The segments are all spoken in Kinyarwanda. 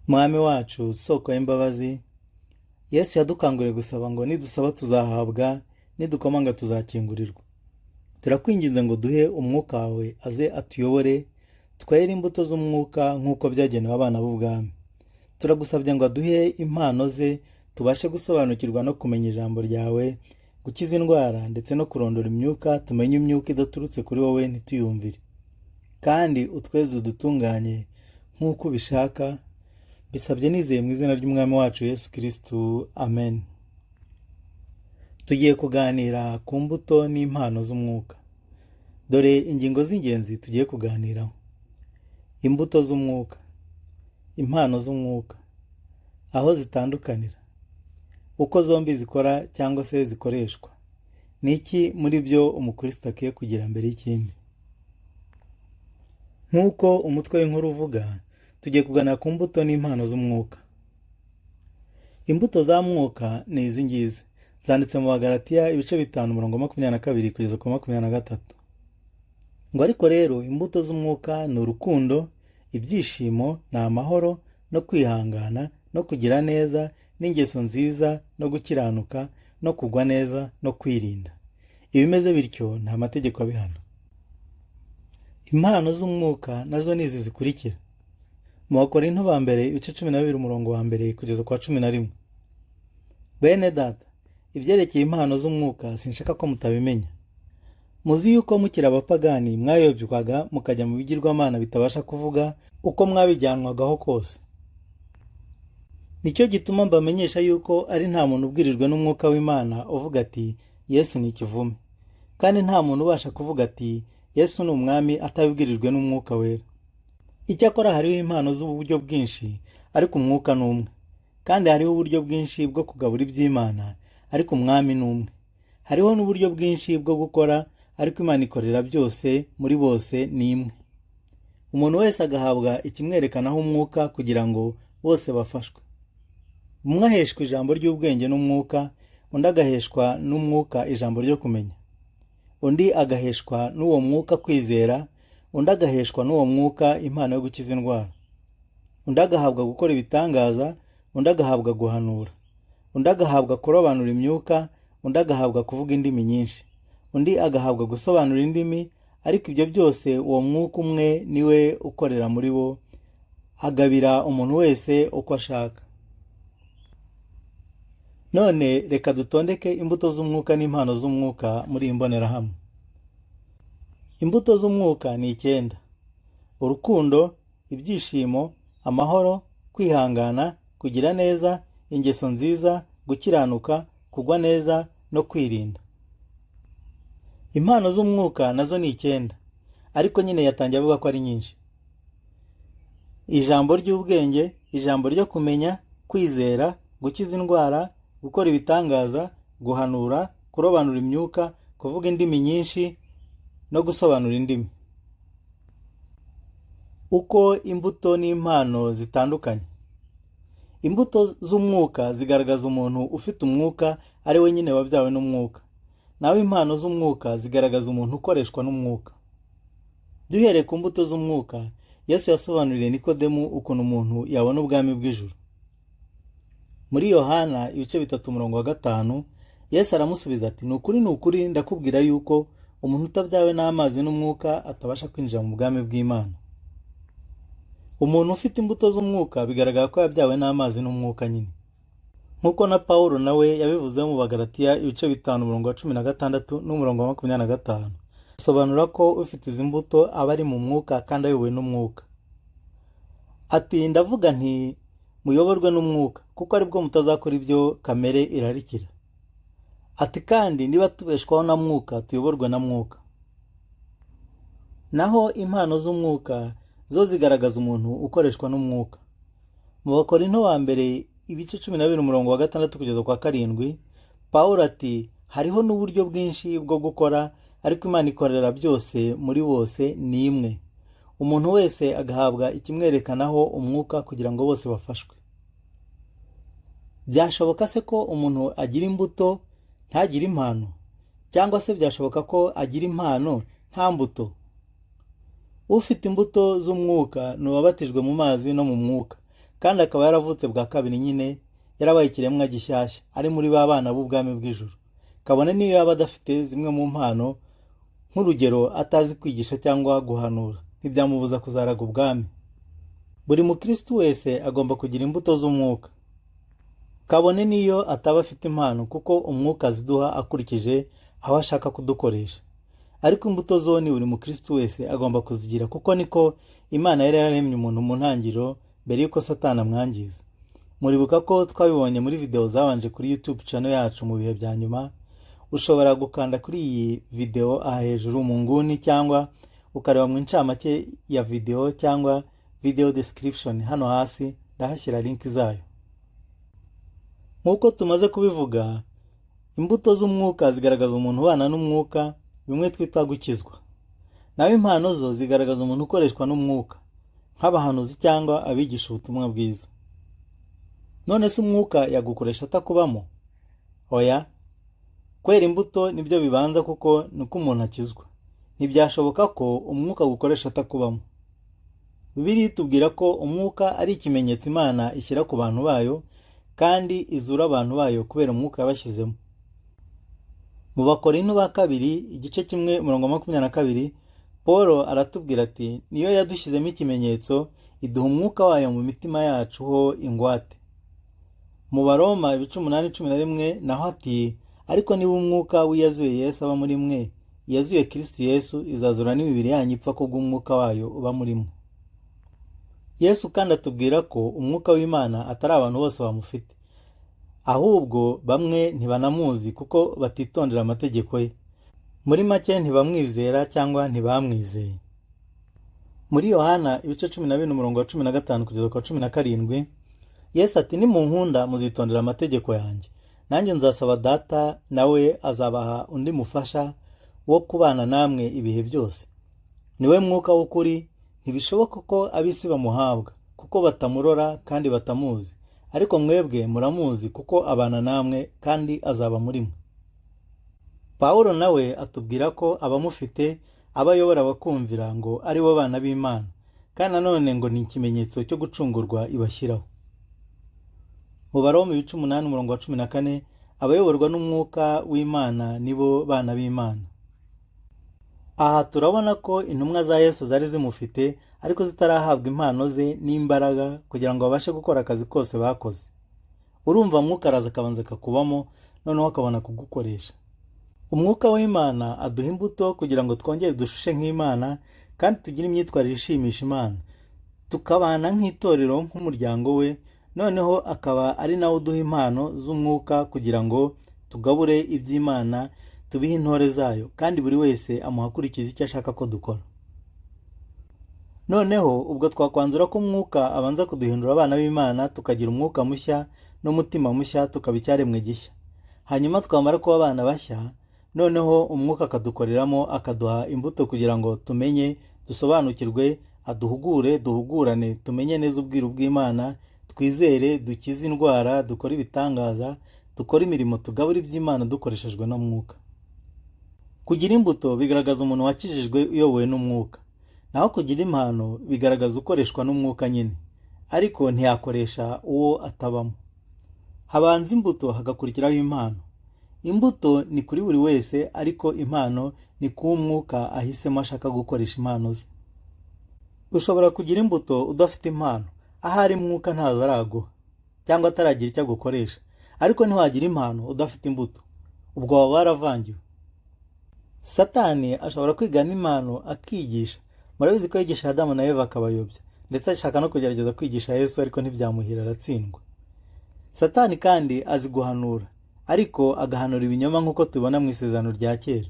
Mwami wacu, soko y'imbabazi, Yesu yadukanguriye gusaba ngo nidusaba tuzahabwa, nidukomanga tuzakingurirwa. Turakwinginze ngo duhe umwuka wawe aze atuyobore, twere imbuto z'umwuka nk'uko byagenewe abana b'ubwami. Turagusabye ngo aduhe impano ze, tubashe gusobanukirwa no kumenya ijambo ryawe, gukiza indwara ndetse no kurondora imyuka, tumenye imyuka idaturutse kuri wowe ntituyumvire, kandi utweze udutunganye nk'uko ubishaka. Bisabye nizeye mu izina ry'Umwami wacu Yesu Kirisitu, amen. Tugiye kuganira ku mbuto n'impano z'umwuka. Dore ingingo z'ingenzi tugiye kuganiraho: imbuto z'umwuka, impano z'umwuka, aho zitandukanira, uko zombi zikora cyangwa se zikoreshwa, ni iki muri byo umukristo akwiye kugira mbere y'ikindi. Nk'uko umutwe w'inkuru uvuga, tugiye kuganira ku mbuto n'impano z'umwuka. Imbuto za mwuka ni izi ngizi zanditse mu Bagalatiya ibice 5, umurongo 22 kugeza ku 23, ngo: "Ariko rero imbuto z'umwuka ni urukundo, ibyishimo, ni amahoro, no kwihangana, no kugira neza, n'ingeso nziza, no gukiranuka, no kugwa neza, no kwirinda. Ibimeze bityo nta mategeko abihana." Impano z'umwuka nazo ni izi zikurikira: mu Bakorinto ba mbere ibice 12, umurongo wa 1 kugeza ku wa 11: "Bene Data, ibyerekeye impano z'umwuka sinshaka ko mutabimenya. Muzi yuko mukiri abapagani mwayobywaga mukajya mu bigirwamana bitabasha kuvuga, uko mwabijyanwagaho kose. Nicyo gituma mbamenyesha yuko ari nta muntu ubwirijwe n'umwuka w'Imana uvuga ati: 'Yesu ni ikivume,' kandi nta muntu ubasha kuvuga ati: 'Yesu ni Umwami,' atabibwirijwe n'Umwuka Wera. Icyakora hariho impano z'uburyo bwinshi, ariko umwuka ni umwe. Kandi hariho uburyo bwinshi bwo kugabura iby'Imana, ariko Umwami ni umwe. Hariho n'uburyo bwinshi bwo gukora, ariko Imana ikorera byose muri bose ni imwe. Umuntu wese agahabwa ikimwerekanaho umwuka kugira ngo bose bafashwe. Umwe aheshwa ijambo ry'ubwenge n'umwuka, undi agaheshwa n'umwuka ijambo ryo kumenya, undi agaheshwa n'uwo mwuka kwizera, undi agaheshwa n'uwo mwuka impano yo gukiza indwara, undi agahabwa gukora ibitangaza, undi agahabwa guhanura, undi agahabwa kurobanura imyuka, undi agahabwa kuvuga indimi nyinshi, undi agahabwa gusobanura indimi. Ariko ibyo byose uwo mwuka umwe niwe ukorera muri bo, agabira umuntu wese uko ashaka." None reka dutondeke imbuto z'umwuka n'impano z'umwuka muri iyi mbonerahamwe. Imbuto z'umwuka ni icyenda: urukundo, ibyishimo, amahoro, kwihangana, kugira neza, ingeso nziza, gukiranuka, kugwa neza no kwirinda. Impano z'umwuka nazo ni icyenda, ariko nyine yatangiye avuga ko ari nyinshi: ijambo ry'ubwenge, ijambo ryo kumenya, kwizera, gukiza indwara, gukora ibitangaza, guhanura, kurobanura imyuka, kuvuga indimi nyinshi no gusobanura indimi. Uko imbuto n'impano zitandukanye: imbuto z'umwuka zigaragaza umuntu ufite umwuka, ari we nyine wabyawe n'umwuka, naho impano z'umwuka zigaragaza umuntu ukoreshwa n'umwuka. Duhereye ku mbuto z'umwuka, Yesu yasobanuriye Nikodemu ukuntu umuntu yabona ubwami bw'ijuru. Muri Yohana ibice 3, umurongo wa 5, Yesu aramusubiza ati: "Ni ukuri, ni ukuri, ndakubwira yuko umuntu utabyawe n'amazi n'umwuka atabasha kwinjira mu bwami bw'Imana." Umuntu ufite imbuto z'umwuka bigaragara ko yabyawe n'amazi n'umwuka nyine, nk'uko na Paul nawe yabivuze mu Bagalatiya ibice 5, umurongo wa 16 n'umurongo wa 25. Asobanura ko ufite izi mbuto aba ari mu mwuka kandi ayobowe n'umwuka. Ati: "Ndavuga nti muyoborwe n'umwuka, kuko aribwo mutazakora ibyo kamere irarikira." Ati: "Kandi niba tubeshwaho na mwuka, tuyoborwe na mwuka." Naho impano z'umwuka zo zigaragaza umuntu ukoreshwa n'umwuka. Mu Bakorinto wa mbere ibice 12, umurongo wa 6 kugeza kwa 7, Paul ati: "Hariho n'uburyo bwinshi bwo gukora, ariko Imana ikorera byose muri bose ni imwe. Umuntu wese agahabwa ikimwerekanaho umwuka kugira ngo bose bafashwe." Byashoboka se ko umuntu agira imbuto ntagire impano? Cyangwa se byashoboka ko agira impano nta mbuto? Ufite imbuto z'umwuka ni uwabatijwe mu mazi no mu mwuka, Kandi akaba yaravutse bwa kabiri nyine, yarabaye ikiremwa gishyashya, ari muri ba bana b'ubwami bw'ijuru. Kabone n'iyo yaba adafite zimwe mu mpano, nk'urugero atazi kwigisha cyangwa guhanura, ntibyamubuza kuzaraga ubwami. Buri mukristo wese agomba kugira imbuto z'umwuka. Kabone n'iyo ataba afite impano, kuko umwuka aziduha akurikije aho ashaka kudukoresha. Ariko imbuto zo ni buri mukristo wese agomba kuzigira, kuko niko Imana yari yararemye umuntu mu ntangiriro mbere y'uko Satani amwangiza. Muribuka ko twabibonye muri video zabanje kuri YouTube channel yacu mu bihe bya nyuma. Ushobora gukanda kuri iyi video aha hejuru mu nguni, cyangwa ukareba mu incamake ya video cyangwa video description hano hasi, ndahashyira link zayo. Nk'uko tumaze kubivuga, imbuto z'umwuka zigaragaza umuntu ubana n'umwuka, bimwe twita gukizwa. Naho impano zo zigaragaza umuntu ukoreshwa n'umwuka, nk'abahanuzi cyangwa abigisha ubutumwa bwiza. None se umwuka yagukoresha atakubamo? Oya. Kwera imbuto nibyo bibanza, kuko niko umuntu akizwa. Ntibyashoboka ko umwuka agukoresha atakubamo. Bibiliya itubwira ko umwuka ari ikimenyetso Imana ishyira ku bantu bayo, kandi izura abantu bayo kubera umwuka yabashyizemo. Mu Bakorinto ba kabiri igice 1 umurongo wa 22, Paul aratubwira ati: "Niyo yadushyizemo ikimenyetso, iduha umwuka wayo mu mitima yacu ho ingwate." Mu Baroma ibice 8 11 naho ati: "Ariko niba umwuka w'iyazuye Yesu aba muri mwe, iyazuye Kristo Yesu izazura n'imibiri yanyu ipfa kubw'umwuka wayo uba muri mwe." Yesu kandi atubwira ko umwuka w'Imana atari abantu bose bamufite, ahubwo bamwe ntibanamuzi kuko batitondera amategeko ye. Muri make, ntibamwizera cyangwa ntibamwizeye. Muri Yohana ibice 14 umurongo wa 15 kugeza ku wa 17, Yesu ati: "Nimunkunda muzitondera amategeko yanjye, nanjye nzasaba Data, nawe azabaha undi mufasha wo kubana namwe ibihe byose. Niwe mwuka w'ukuri. Ntibishoboka ko ab'isi bamuhabwa, kuko batamurora kandi batamuzi. Ariko mwebwe muramuzi, kuko abana namwe kandi azaba muri mwe." Pawulo nawe atubwira ko abamufite, abo ayobora bakumvira, ngo ari bo bana b'Imana, kandi nanone ngo ni ikimenyetso cyo gucungurwa ibashyiraho. Mu Baroma ibice 8 umurongo wa 14, abayoborwa n'umwuka w'Imana nibo bana b'Imana. Aha turabona ko intumwa za Yesu zari zimufite, ariko zitarahabwa impano ze n'imbaraga kugira ngo babashe gukora akazi kose bakoze. Urumva, mwuka araza akabanza akakubamo, noneho akabona kugukoresha. Umwuka w'Imana aduha imbuto kugira ngo twongere dushushe nk'Imana, kandi tugire imyitwarire ishimisha Imana, tukabana nk'itorero, nk'umuryango we. Noneho akaba ari nawe uduha impano z'umwuka kugira ngo tugabure iby'Imana, tubihe intore zayo, kandi buri wese amuha akurikiza icyo ashaka ko dukora. Noneho ubwo twakwanzura ko umwuka abanza kuduhindura abana b'Imana, tukagira umwuka mushya n'umutima mushya, tukaba icyaremwe gishya. Hanyuma twamara kuba abana bashya, noneho umwuka akadukoreramo, akaduha imbuto kugira ngo tumenye, dusobanukirwe, aduhugure, duhugurane, tumenye neza ubwiru bw'Imana, twizere, dukize indwara, dukore ibitangaza, dukore imirimo, tugabure iby'Imana dukoreshejwe n'umwuka. Kugira imbuto bigaragaza umuntu wakijijwe uyobowe n'umwuka, naho kugira impano bigaragaza ukoreshwa n'umwuka nyine, ariko ntiyakoresha uwo atabamo. Habanza imbuto, hagakurikiraho impano. Imbuto ni kuri buri wese, ariko impano ni ku mwuka ahisemo ashaka gukoresha impano ze. Ushobora kugira imbuto udafite impano, ahari mwuka ntazo araguha cyangwa ataragira icyo agukoresha, ariko ntiwagira impano udafite imbuto, ubwo waba waravangiwe. Satani ashobora kwigana impano akigisha. Murabizi ko yigisha Adamu na Eva akabayobya, ndetse ashaka no kugerageza kwigisha Yesu, ariko ntibyamuhira, aratsindwa. Satani kandi azi guhanura, ariko agahanura ibinyoma, nk'uko tubibona mu Isezerano rya Kera.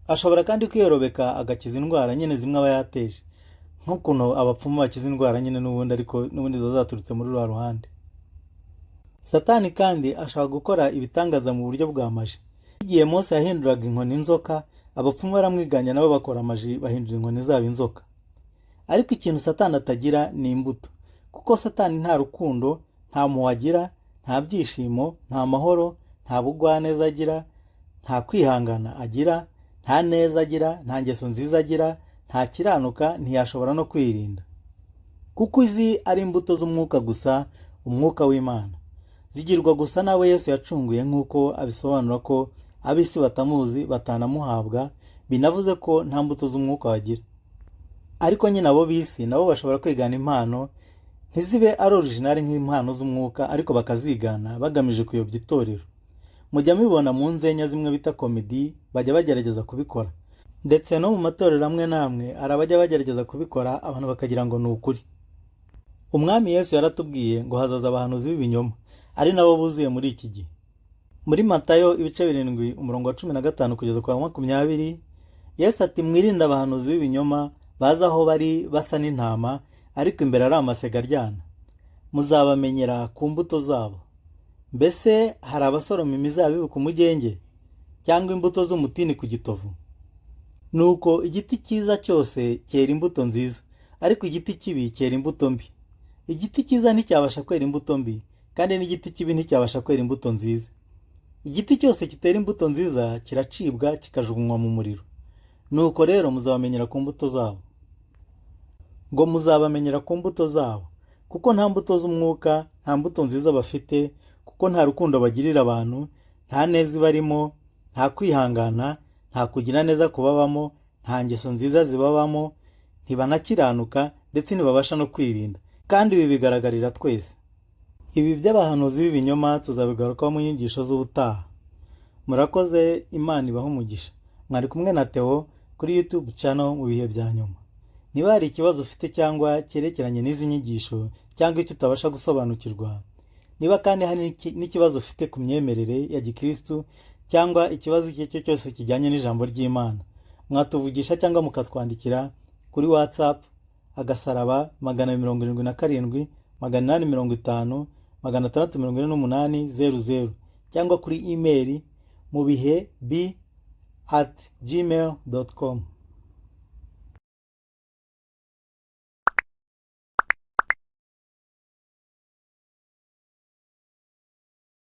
Ashobora kandi kwiyorobeka agakiza indwara nyine zimwe aba yateje, nk'ukuntu abapfumu bakiza indwara nyine n'ubundi, ariko n'ubundi ziba zaturutse muri ruriya ruhande. Satani kandi ashobora gukora ibitangaza mu buryo bwa magie. Igihe Mose yahinduraga inkoni inzoka, abapfumu baramwiganya, nabo bakora magie, bahindura inkoni zabo inzoka. Ariko ikintu Satani atagira ni imbuto, kuko Satani nta rukundo, nta mpuhwe agira, nta byishimo, nta mahoro, nta bugwaneza agira, nta kwihangana agira, nta neza agira, nta ngeso nziza agira, nta kiranuka, ntiyashobora no kwirinda. Kuko izi ari imbuto z'umwuka gusa, umwuka w'Imana. Zigirwa gusa n'abo Yesu yacunguye, nk'uko abisobanura ko ab'isi batamuzi batanamuhabwa, binavuze ko nta mbuto z'umwuka bagira. Ariko nyine abo b'isi nabo bashobora kwigana impano, ntizibe ari original nk'impano z'umwuka, ariko bakazigana bagamije kuyobya itorero. Mujya mubibona mu nzenya zimwe bita comedy, bajya bagerageza kubikora. Ndetse no mu matorero amwe n'amwe hari abajya bagerageza kubikora, abantu bakagira ngo ni ukuri. Umwami Yesu yaratubwiye ngo hazaza abahanuzi b'ibinyoma, ari nabo buzuye muri iki gihe. Muri Matayo ibice 7, umurongo wa 15 kugeza ku wa 20, Yesu ati: "Mwirinde abahanuzi b'ibinyoma baza aho bari basa n'intama, ariko imbere ari amasega aryana. Muzabamenyera ku mbuto zabo. Mbese hari abasoroma imizabibu ku mugenge, cyangwa imbuto z'umutini ku gitovu? Nuko igiti cyiza cyose cyera imbuto nziza, ariko igiti kibi cyera imbuto mbi. Igiti cyiza nticyabasha kwera imbuto mbi, kandi n'igiti kibi nticyabasha kwera imbuto nziza. Igiti cyose kitera imbuto nziza kiracibwa, kikajugunywa mu muriro. Nuko rero muzabamenyera ku mbuto zabo." Ngo muzabamenyera ku mbuto zabo, kuko nta mbuto z'umwuka, nta mbuto nziza bafite, kuko nta rukundo bagirira abantu, nta neza ibarimo, nta kwihangana, nta kugira neza kubabamo, nta ngeso nziza zibabamo, ntibanakiranuka, ndetse ntibabasha no kwirinda. Kandi ibi bigaragarira twese. Ibi by'abahanuzi b'ibinyoma tuzabigarukaho mu nyigisho z'ubutaha. Murakoze, Imana ibahe umugisha. Mwari kumwe na Theo kuri YouTube channel Mu Bihe Bya Nyuma. Niba hari ikibazo ufite cyangwa cyerekeranye n'izi nyigisho, cyangwa icyo utabasha gusobanukirwa, niba kandi hari n'ikibazo ufite ku myemerere ya gikristu, cyangwa ikibazo icyo ari cyo cyose kijyanye n'ijambo ry'Imana, mwatuvugisha cyangwa mukatwandikira kuri WhatsApp *277 850 648 00, cyangwa kuri email mubihe b@gmail.com.